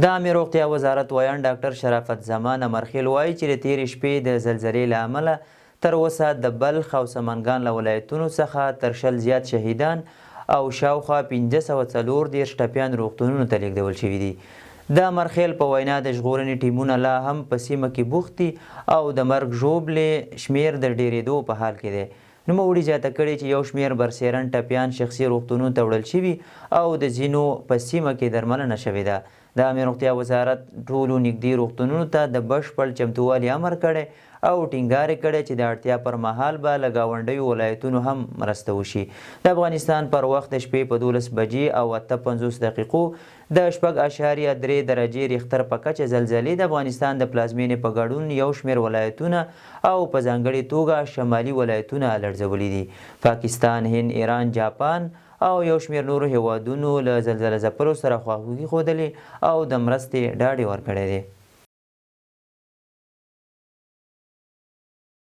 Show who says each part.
Speaker 1: د عامې روغتیا وزارت ویاند ډاکټر شرافت زمان امرخېل وايي چې د تېرې شپې د زلزلې له امله تر اوسه د بلخ او سمنګان له ولایتونو څخه تر 20 زیات شهیدان او شاوخوا 534 ټپیان روغتونونو ته لېږدول شوي دي. د امرخېل په وینا، د ژغورنې ټیمونه لا هم په سیمه کې بوخت دي او د مرګ ژوبلې شمېر د ډېرېدو په حال کې دی. نوموړي زیاته کړې چې یو شمېر برسېرن ټپیان شخصي روغتونونو ته وړل شوي او د ځینو په سیمه کې درملنه شوې ده. د عامې روغتیا وزارت ټولو نږدې روغتونونو ته د بشپړ چمتووالي امر کړی او ټینګار یې کړی چې د اړتیا پر مهال به له ګاونډیو ولایتونو هم مرسته وشي. د افغانستان پر وخت د شپې په 12 بجې او 58 دقیقو د شپږ اعشاریه درې درجې ریښتر په کچه زلزلې د افغانستان د پلازمېنې په ګډون یو شمېر ولایتونه او په ځانګړې توګه شمالي ولایتونه لړزولي دي. پاکستان، هند، ایران، جاپان او یو شمېر نورو هېوادونو له زلزله ځپلو سره خواخوږي ښودلې او د مرستې ډاډ یې ورکړی دی.